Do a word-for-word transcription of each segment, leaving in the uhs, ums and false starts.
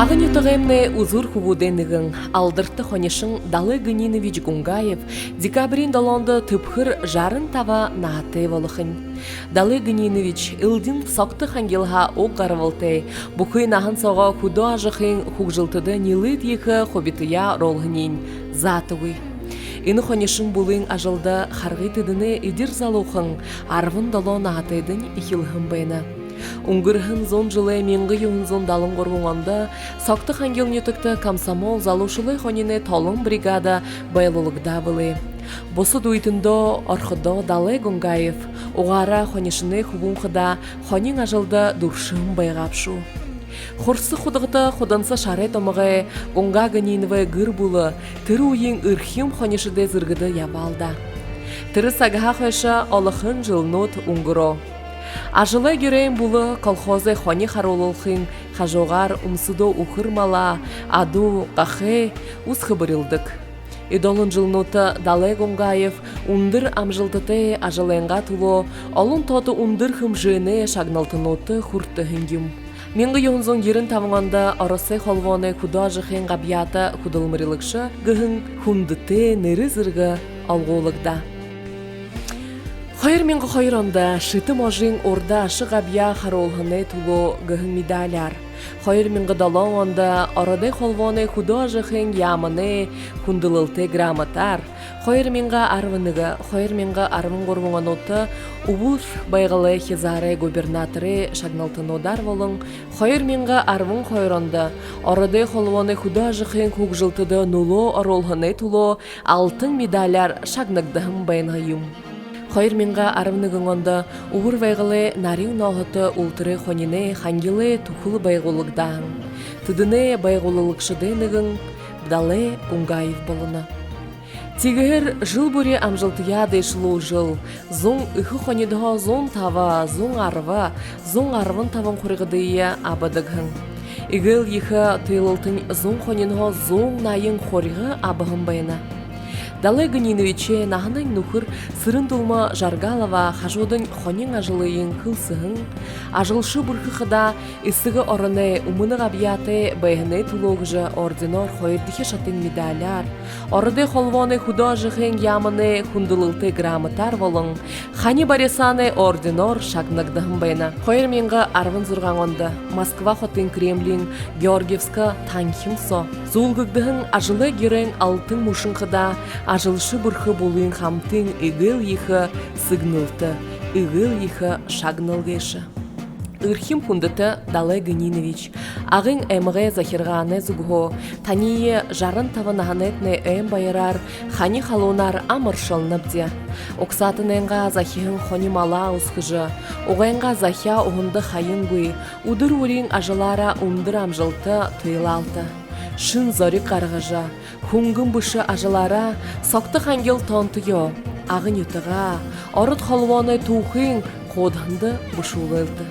Агын нютагаймнай үзүүр хүбүүдэй нэгэн, алдарта хонишон Далай Гынинович Гунгаев декабриин долоондо тэбхэр жаран таба наһатай болохонь. Далай Гынинович элдин Согто-Хангилһаа уг гарбалтай, бүхы наһан соогоо хүдөө ажахын хүгжэлтэдэ нилээд ехэ хубитаяа оруулһаниинь заатагүй. Энэ хонишон бүлын ажалда харгы тэдэнэй эдир залуухан, арбан долоон наһатайдань эхилһэн байна. Үнгэрһэн зуун жэлэй мянга юһэн зуун далан гурбан ондо Согто-Хангил нютагта комсомол залуушуулай хониной толон бригада байгуулагдаа бэлэй. Бусад үетэндөө орходоо Далай Гунгаев угаараа хонишоной хүбүүн хадаа хонин ажалда дүршэһэн байгаа бшуу. Хурса худагта худанса шарай томогой Гунга Гыниновай гэр бүлэ тэрэ үеын эрхим хонишодой зэргэдэ ябаал даа. Тэрэ сагһаа хойшо олохон жэлнүүд үнгэрөө. Ажалай геройн бүлэ колхозой хони харуулалхын хажуугаар үмсэдөө үхэр малаа, адуу, гахай үсхэбэрилдэг. Эдэ олон жэлнүүдтэ Далай Гунгаев үндэр амжалтатай ажалайнгаа түлөө олон тоото үндэр хэмжээнэй шагналтануудта хүртэһэн юм. Мянга юһэн зуун ерэн табан ондо Оросой холбооной хүдөө ажахын габьяата хүдэлмэрилэгшэ гэһэн хүндэтэй нэрэ зэргэ олгуулагдаа. Хоёр мянга хоёр ондо Шэтэ можын урда аша габьяа харуулһанай түлөө гэһэн медаляар, хоёр мянга долоон ондо Ородой холбооной хүдөө ажахын яаманай хүндэлэлтэй грамотаар, хоёр мянга арбан нэгэ, хоёр мянга арбан гурбан онуудта Үбэр Байгалай хизаарай губернаторай шагналтануудаар болон хоёр мянга арбан хоёр ондо Ородой холбооной хүдөө ажахын хүгжэлтэдэ нүлөө оруулһанай түлөө алтан медаляар шагнагдаһан байна юм. Хоёр мянга арбан нэгэн ондо Үбэр Байгалай нарин нооһото үлтэрэй хониной Хангилай түхэл байгуулагдаһан. Тэдэнэй байгуулагшадай нэгэн Далай Гунгаев болоно. Тиигэһээр жэл бүри амжалтаяа дээшэлүүлжэл, зуун эхэ хонидһоо зуун таба, зуун арба, зуун арбан табан хурьгадые абадаг һэн. Эгээл ехэ туйлалтань зуун хонинһоо зуун наян хурьга абаһан байна. Далай Гыниновичэй наһанайнь нүхэр Сэрэн-Дулма Жаргалова хажуудань хонин ажалыень хэлсэһэн, ажалша бэрхэ хадаа Эсэгэ ороной Үмэнэ габьяатай байһанай түлөө гэжэ орденоор хоёрдохи шатын медаляар, Ородой холбооной хүдөө ажахын яаманай хүндэлэлтэй грамотаар болон Хани Барисаанай орденоор шагнагдаһан байна. Хоёр мянга арбан зургаан ондо Москва хотын Кремлиин Георгиевска танхим соо зүүлгэгдэһэн ажалай геройн алтан мүшэн хадаа ажалша бэрхэ бүлын хамтын эгээл ехэ сэгнэлтэ, эгээл ехэ шагнал гээшэ. Эрхим хүндэтэ Далай Гынинович, Агын аймагай захиргаанай зүгһөө таниие жаран таба наһанайтнай ойн баяраар хани халуунаар амаршалнабди. Угсаатанайнгаа захиһан хони малаа үсхэжэ, угайнгаа захяа уһанда хаянгүй, үдэр бүриин ажалаараа үндэр амжалта туйлаалта. Шэн зориг гаргажа, хүнгэн бэшэ ажалаараа Согто-Хангил тоонтоёо, Агын нютагаа, Ород холбооной түүхын хуудаһанда бэшүүлээлта.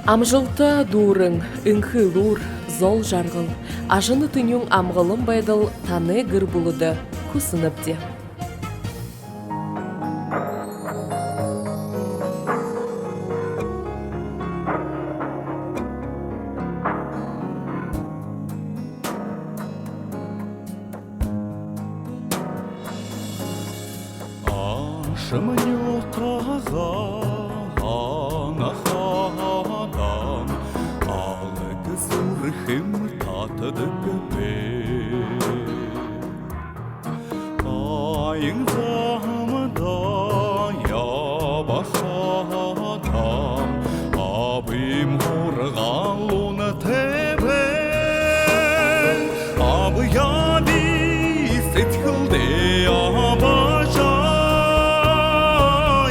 Амжалта дүүрэн, энхэ элүүр, зол жаргал, ажана тэнюун амгалан байдал танай гэр бүлэдэ хүсэнэбди. Ашамни утаһан ахадан алаг зүрхэм татдаг бэ. Аян замда ябахадам абым һургаалнууд тэбэн, абяа би сэдьхэлдээ абажа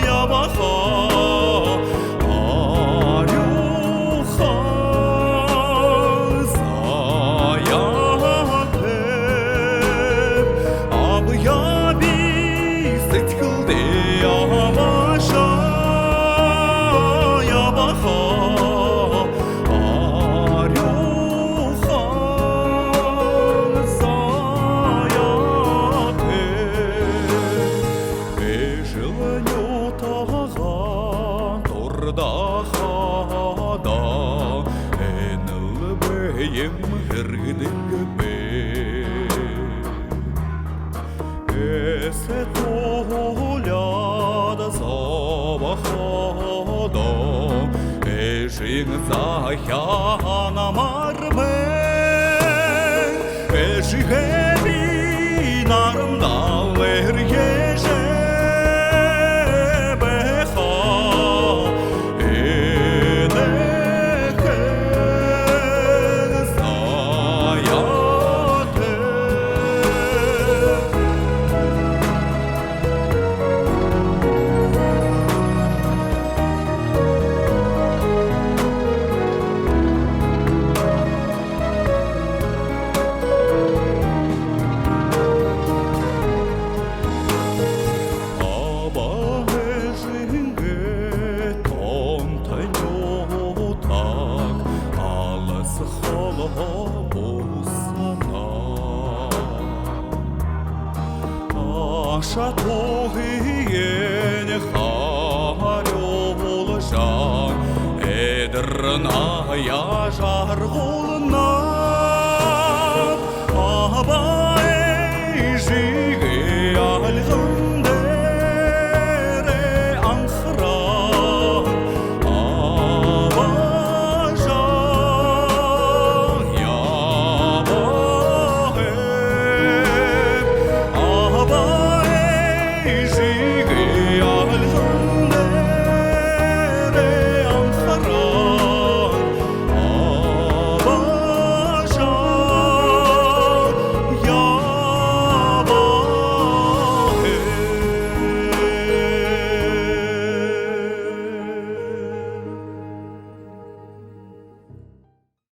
ябаха арюухан заяатай. Абяа би сэдьхэлдээ абажа ябаха арюухан заяатай. Эжэл нютагаа дурдахада, энэл бэ юм хэрэглэдэг бэ. Эсэ туляад зобоходоо, эжын захяан амар бэ. Эжыгээ би нарандан эрьежэ байха. Аба эжынгээ тон тонюутаг аласхалаа бусана. Аша туһыень харюулжа, эдир наһаяа жаргуулна.